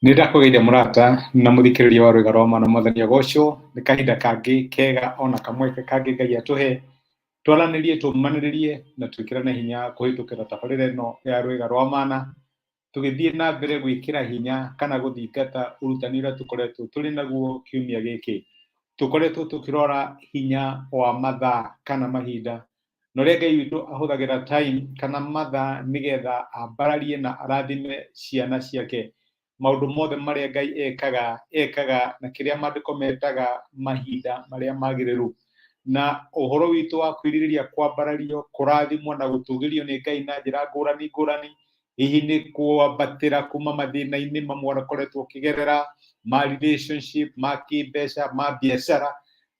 Nĩ ndakũgeithia mũrata na mũthikĩrĩria wa rwĩga rwa mana mwathani agocwo nĩ kahinda kangĩ kega ona kamweke kangĩ Ngai atũhe twaranĩrie tũmanĩrĩrie na twĩkĩrane hinya kũhĩtũkĩra tabarĩra ĩno ya rwĩga rwa mana tũgĩthiĩ na mbere gwĩkĩra hinya kana gũthingata ũrutani ũrĩa tũkoretwo tũrĩ naguo kiumia gĩkĩ. Tũkoretwo tũkĩrora hinya wa mathaa kana mahinda na ũrĩa Ngai witũ ahũthagĩra time kana mathaa nĩgetha ambararie na arathime ciana ciake. Maũndũ mothe marĩa Ngai ekaga, ekaga na kĩrĩa maandĩko metaga mahinda marĩa magĩrĩru. Na ũhoro witũ wa kwĩrirĩria kwambarario, kũrathimwo na gũtũgĩrio nĩ Ngai na njĩra ngũrani ngũrani, hihi nĩ kwambatĩra kuma mathĩna-inĩ mamwe ũkoretwo ũkĩgerera, ma relationship, ma kĩmbeca, ma biacara,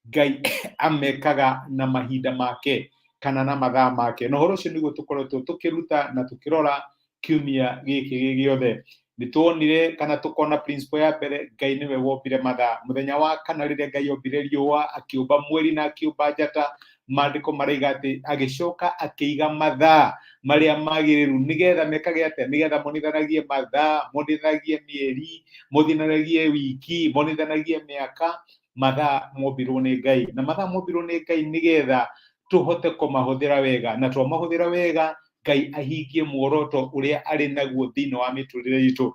Ngai amekaga na mahinda make kana na mathaa make. Na ũhoro ũcio nĩguo tũkoretwo tũkĩruta na tũkĩrora kiumia gĩkĩ gĩ gĩothe. Nĩ tuonire kana tũkona principle ya mbere, Ngai nĩwe wombire mathaa. Mũthenya wa kana rĩrĩa Ngai ombire riũa, akĩũmba mweri na akĩũmba njata, maandĩko maraiga atĩ agĩcoka akĩiga mathaa marĩa magĩrĩru nĩgetha mekage atĩa? Nĩgetha monithanagie mathaa, monithanagie mĩeri, monithanagie wiki, monithanagie mĩaka, mathaa mombirwo nĩ Ngai. Na mathaa mombirwo nĩ Ngai nĩgetha tũhote kũmahũthĩra wega, na twamahũthĩra wega Ngai ahingie muoroto ũrĩa arĩ naguo thĩinĩ wa mĩtũrĩre itũ.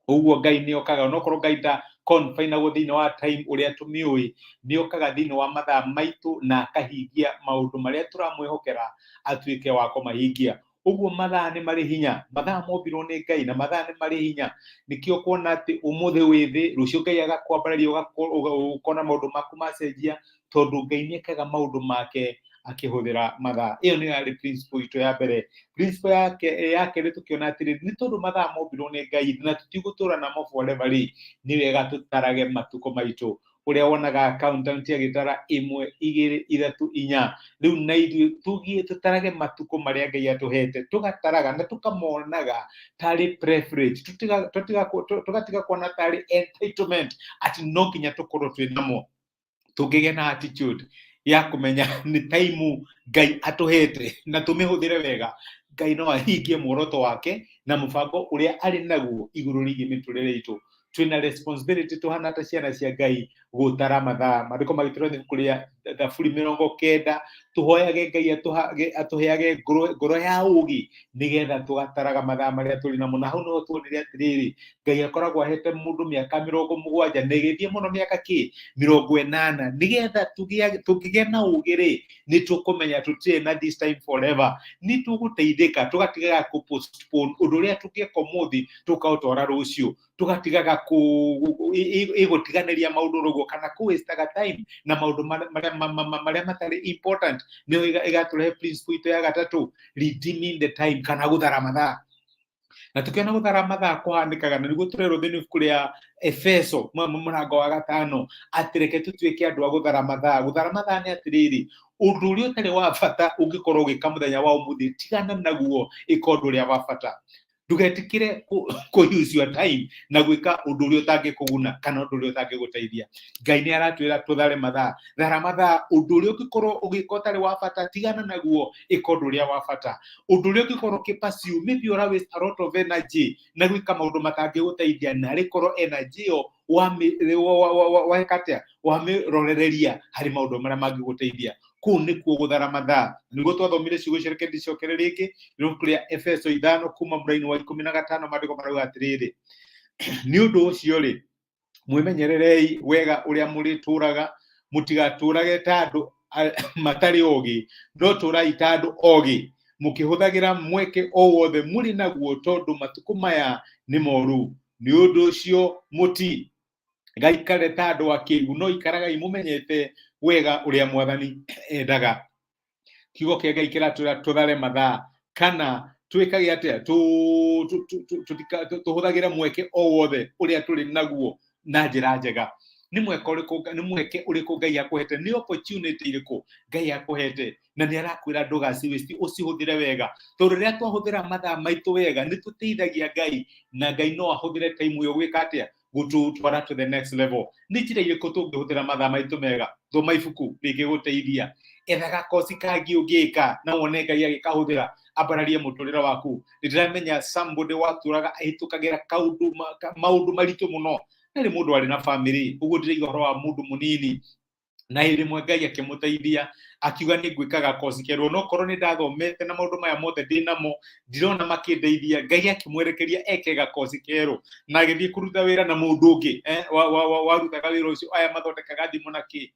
Ũguo Ngai nĩ okaga, onokorwo Ngai nda confinagwo thĩinĩ wa time ũrĩa tũmĩũĩ, nĩ okaga thĩinĩ wa mathaa maitũ na akahingia maũndũ marĩa tũramwĩhokera atuĩke wa kũmahingia. Ũguo mathaa nĩ marĩ hinya, mathaa mombirwo nĩ Ngai na mathaa nĩ marĩ hinya. Nĩkĩo kuona atĩ ũmũthĩ wĩ thĩ, rũciũ Ngai agakwambararia ũkona maũndũ maku macenjia, tondũ Ngai nĩ ekaga maũndũ make akĩhũthĩra mathaa. Ĩyo nĩyo yarĩ principle itũ ya mbere. Principle ya kerĩ tũkĩona atĩrĩrĩ, nĩ tondũ mathaa mombirwo nĩ Ngai na tũtigũtũra namo forever rĩ, nĩ wega tũtarage matukũ maitũ. Ũrĩa wonaga accountant agĩtara ĩmwe, igĩrĩ, ithatũ, inya. Rĩu na ithuĩ tũthiĩ tũtarage matukũ marĩa Ngai atũhete, tũgataraga na tũkamonaga tarĩ privilege, tũgatiga kuona tarĩ entitlement atĩ no nginya tũkorwo twĩ namo. Tũngĩgĩa na attitude ya kũmenya nĩ time Ngai atũhete na tũmĩhũthĩre wega, Ngai no ahingie muoroto wake na mũbango ũrĩa arĩ naguo igũrũ rĩgiĩ mĩtũrĩre itũ. Twĩna responsibility tũhana ta ciana cia Ngai gũtara mathaa. Maandĩko magĩtũra ibuku rĩa Thaburi 90, tũhoyage Ngai atũheage ngoro ya ũũgĩ nĩgetha tũgataraga mathaa marĩa tũrĩ namo. Na hau nĩho tuonire atĩrĩrĩ, Ngai akoragwo ahete mũndũ mĩaka 70 na ĩgĩthiĩ mũno mĩaka kĩ 80, nĩgetha tũngĩgĩa na ũũgĩ rĩ, nĩ tũkũmenya tũtirĩ na this time forever. Nĩ tũgũteithĩka, tũgatigaga kũ postpone ũndũ ũrĩa tũngĩka ũmũthĩ tũkaũtwara rũciũ, tũgatigaga ĩgũtiganĩria maũndũ ũguo kana kũ wastaga time na maũndũ marĩa matarĩ important. Nĩyo ĩgatũrehe principle itũ ya gatatũ, redeeming the time kana gũthara mathaa. Na tukiona gũthara mathaa kũhanĩkaga na nĩguo tũrerwo thĩinĩ ibuku rĩa Efeso mũrango wa 5 atĩ reke tũtuĩke andũ a gũthara mathaa. Gũthara mathaa nĩ atĩrĩrĩ, ũndũ ũrĩa ũtarĩ wa bata ũngĩkorwo ũgĩka mũthenya wa ũmũthĩ, tigana naguo, ĩka ũndũ ũrĩa wa bata. Ndũgetĩkĩre kũ use your time na gwĩka ũndũ ũrĩa ũtangĩkũguna kana ũndũ ũrĩa ũtangĩgũteithia. Ngai nĩ aratwĩra tũthare mathaa. Thara mathaa, ũndũ ũrĩa ũngĩkorwo ũgĩka ũtarĩ wa bata, tigana naguo, ĩka ũndũ ũrĩa wa bata. Ũndũ ũrĩa ũngĩkorwo ũkĩ pursue, maybe ũra waste a lot of energy na gwĩka maũndũ matangĩgũteithia, na rĩkorwo energy ĩyo weka atĩa, wamĩrorereria harĩ maũndũ marĩa mangĩgũteithia. Kũu nĩkuo gũthara mathaa. Nĩguo twathomire ciugo icio, reke ndicokere rĩngĩ. Ibuku rĩa Efeso 5 kuma mũraini wa 15, maandĩko marauga atĩrĩrĩ, nĩ ũndũ ũcio rĩ, mwĩmenyererei wega ũrĩa mũrĩtũraga, mũtigatũrage ta andũ matarĩ ogĩ, no tũrai ta andũ ogĩ, mũkĩhũthagĩra mweke o wothe mũrĩ naguo, tondũ matukũ maya nĩ moru. Nĩ ũndũ ũcio mũti gaikare ta andũ akĩgu, no ikaragai mũmenyete wega ũrĩa mwathani endaga. Kiugo kĩa Ngai kĩratwĩra tũthare mathaa, kana twĩkage atĩa, tũhũthagĩre mweke o wothe ũrĩa tũrĩ naguo na njĩra njega. Nĩ mweke ũrĩkũ, nĩ mweke ũrĩkũ Ngai akũhete, nĩ opportunity ĩrĩkũ Ngai akũhete, na nĩ arakwĩra ndũgaci waste, ũcihũthĩre wega, tondũ rĩrĩa twahũthĩra mathaa maitũ wega nĩ tũteithagia Ngai, na Ngai no ahũthĩre time ĩyo gwĩka atĩa, Gũtũtwara to the next level. Nĩ njĩra irĩkũ tũngĩhũthĩra mathaa maitũ mega? Thoma ibuku rĩngĩgũteithia, etha gakoci kangĩ ũngĩka na wone Ngai agĩkahũthĩra ambararie mũtũrĩre waku. Nĩ ndĩramenya somebody watũraga ahĩtũkagĩra kaũndũ maũndũ maritũ mũno, na nĩ mũndũ warĩ na famĩlĩ ũguo, ndĩraiga ũhoro wa mũndũ mũnini, na hĩndĩ ĩmwe Ngai akĩmũteithia, akiuga nĩ ngwĩka gakoci kerũ, onokorwo nĩ ndathomete na maũndũ maya mothe ndĩ namo ndirona makĩndeithia. Ngai akĩmwerekeria eke gakoci kerũ na agĩthiĩ kũruta wĩra na mũndũ ũngĩ warutaga wĩra ũcio, aya mathondekaga thimũ na kĩ.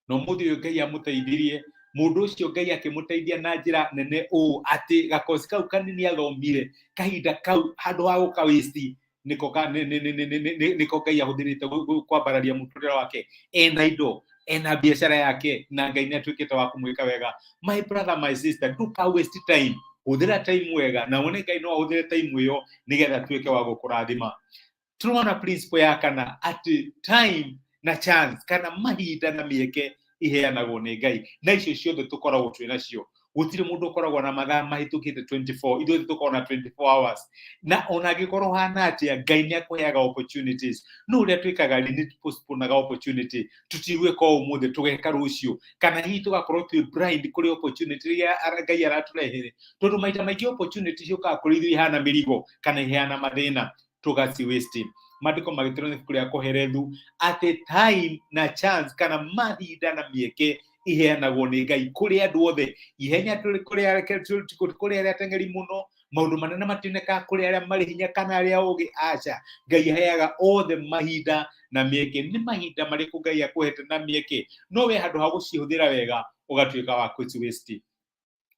Na ũmũthĩ ũyũ Ngai amũteithirie mũndũ ũcio, Ngai akĩmũteithia na njĩra nene ũũ atĩ gakoci kau kanini athomire kahinda kau, handũ ha gũka waste, nĩko ka- nĩ- nĩ- nĩ- nĩ- nĩ- nĩ- nĩko Ngai ahũthĩrĩte kwambararia mũtũrĩre wake. Ena indo, ena biacara yake, na Ngai nĩ atuĩkĩte wa kũmwĩka wega. My brother, my sister, ndũka waste time, hũthĩra time wega na wone Ngai no ahũthĩre time ĩyo nĩgetha atuĩke wa gũkũrathima. Tũrona principle ya kana atĩ time na chance, kana mahinda na mĩeke, iheanagwo nĩ Ngai, na icio ciothe tũkoragwo twĩ nacio. Gũtirĩ mũndũ ũkoragwo na mathaa mahĩtũkĩte 24. Ithuothe tũkoragwo na 24 hours, na ona angĩkorwo hana atĩa, Ngai nĩ akũheaga opportunities. No ũrĩa twĩkaga rĩ, nĩ postponaga opportunity. Tũtigwĩka ũmũthĩ, tũgeka rũciũ, kana hihi tũgakorwo twĩ blind kũrĩ opportunity iria Ngai aratũrehere, tondũ maita maingĩ opportunity ciũkaga kũrĩ ithuĩ ihana mĩrigo kana ihana mathĩna, tũgaci waste. Maandĩko magĩtũrwo nĩ ibuku rĩa Kohelethu atĩ time na chance, kana mahinda na mĩeke, iheanagwo nĩ Ngai kũrĩ andũ othe. Ihenya tũrĩ kũrĩ arĩa ateng'eri mũno, maũndũ manene mationekaga kũrĩ arĩa marĩ hinya kana arĩa ũgĩ. Aca, Ngai aheaga othe mahinda na mĩeke. Nĩ mahinda marĩkũ Ngai akũhete na mĩeke, no we handũ ha gũcihũthĩra wega ũgatuĩka wa kũci waste?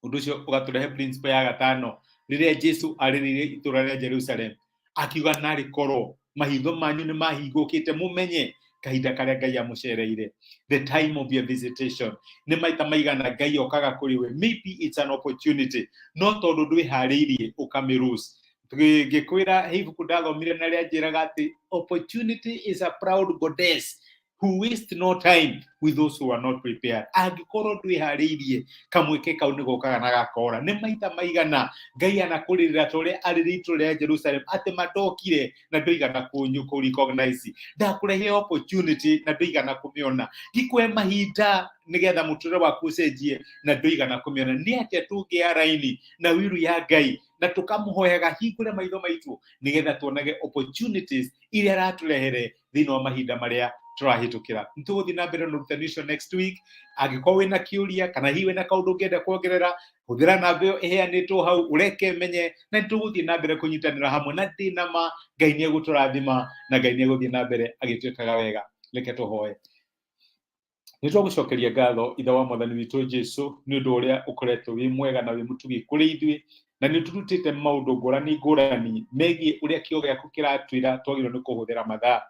Ũndũ ũcio ũgatũrehe principle ya gatano. Rĩrĩa Jesu arĩrĩire itũũra rĩa Jerusalem, akiuga, narĩ korwo mahitho manyu nĩ mahingũkĩte mũmenye kahinda karĩa Ngai amũcereire, the time of your visitation. Nĩ maita maigana Ngai okaga kũrĩ we? Maybe it's an opportunity, no tondũ ndwĩharĩirie ũkamĩlose. Ngĩkwĩra he ibuku ndathomire na rĩanjĩraga atĩ opportunity is a proud goddess who waste no time with those who are not prepared. Angĩkorwo ndwĩharĩirie, kamweke kau nĩ gokaga na gakora. Nĩ maita maigana Ngai anakũrĩrĩra ta ũrĩa arĩrĩ itũũra rĩa Jerusalem atĩ mandokire na ndũigana kũnyu kũ recognize, ndakũrehe opportunity na ndũigana kũmĩona, ngĩkũhe mahinda nĩgetha mũtũrĩre waku ũcenjie na ndũigana kũmĩona? Nĩ atĩa tũngĩa raini na wiru ya Ngai na tũkamũhoyaga hingũre maitho maitũ nĩgetha tuonage opportunities iria aratũrehere thĩinĩ wa mahinda marĩa tũrahĩtũkĩra? Nĩ tũgũthiĩ na mbere na ũrutani ũcio next week. Angĩkorwo wĩna kĩũria kana hihi wĩna kaũndũ ũngĩenda kuongerera, hũthĩra namba ĩyo ĩheanĩtwo hau ũreke menye, na nĩ tũgũthiĩ na mbere kũnyitanĩra hamwe, na ndĩ na ma Ngai nĩ egũtũrathima na Ngai nĩ egũthiĩ na mbere agĩtwĩkaga wega. Reke tũhoe. Nĩ twagũcokeria ngatho, Ithe wa Mwathani witũ Jesu, nĩ ũndũ ũrĩa ũkoretwo wĩ mwega na wĩ mũtugi kũrĩ ithuĩ, na nĩ ũtũrutĩte maũndũ ngũrani ngũrani megiĩ ũrĩa kiugo gĩaku kĩratwĩra twagĩrĩirwo nĩ kũhũthĩra mathaa.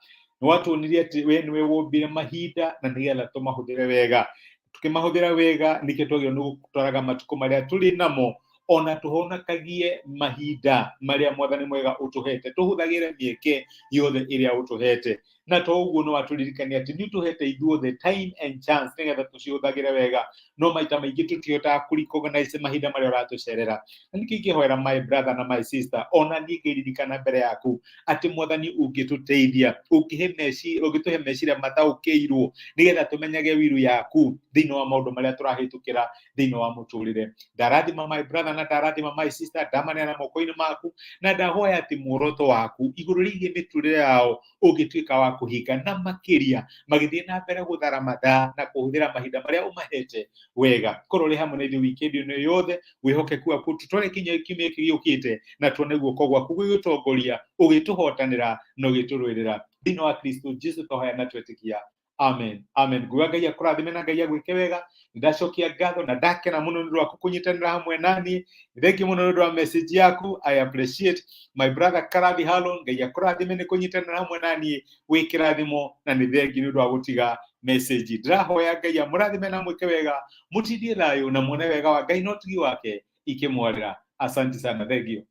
Nĩ watuonirie atĩ we nĩwe wombire mahinda na nĩgetha tũmahũthĩre wega. Tũkĩmahũthĩra wega nĩkĩo twagĩrĩirwo nĩ gũtwaraga matukũ marĩa tũrĩ namo, ona tũhonokagie mahinda marĩa Mwathani mwega ũtũhete, tũhũthagĩre mĩeke yothe ĩrĩa ũtũhete. Na to ũguo, no watũririkania atĩ nĩ ũtũhete ithuothe time and chance nĩgetha tũcihũthagĩre wega, no maita maingĩ tũtihotaga kũ recognize mahinda marĩa ũratũcerera. Na nĩkĩo ingĩhoera my brother na my sister, ona niĩ ngĩririkana mbere yaku, atĩ Mwathani ũngĩtũteithia, ũngĩtũhe meciria mataũkĩirwo nĩgetha tũmenyage wiru yaku thĩinĩ wa maũndũ marĩa tũrahĩtũkĩra thĩinĩ wa mũtũrĩre. Ndarathima my brother na ndarathima my sister, ndamaneana moko-inĩ maku, na ndahoya atĩ muoroto waku igũrũ rĩgiĩ mĩtũrĩre yao ũngĩtuĩka wa kũhinga, na makĩria magĩthiĩ na mbere gũthara mathaa na kũhũthĩra mahinda marĩa ũmahete wega. Korwo ũrĩ hamwe na ithuĩ weekend ĩno yothe, wĩhokeku waku tũtware kinya kiumia gĩkĩ gĩũkĩte, na tuone guoko gwaku gũgĩtũtongoria, ũgĩtũhotanĩra na ũgĩtũrũĩrĩra. Thĩinĩ wa Kristo Jesu twahoya na twetĩkia, amen, amen. Nguga Ngai akũrathime na Ngai agwĩke wega. Ndacokia ngatho na ndakena mũno nĩ ũndũ waku kũnyitanĩra hamwe naniĩ. Thank you mũno nĩ ũndũ wa message yaku. I appreciate my brother Karathi Halon. Ngai akũrathime nĩ kũnyitanĩra hamwe naniĩ. Wĩ kĩrathimo na nĩ thengi nĩ ũndũ wa gũtiga message. Ndĩrahoya Ngai amũrathime na mwĩke wega, mũtindie thayũ na muone wega wa Ngai na ũtugi wake ikĩmwarĩra. Asante sana, thank you.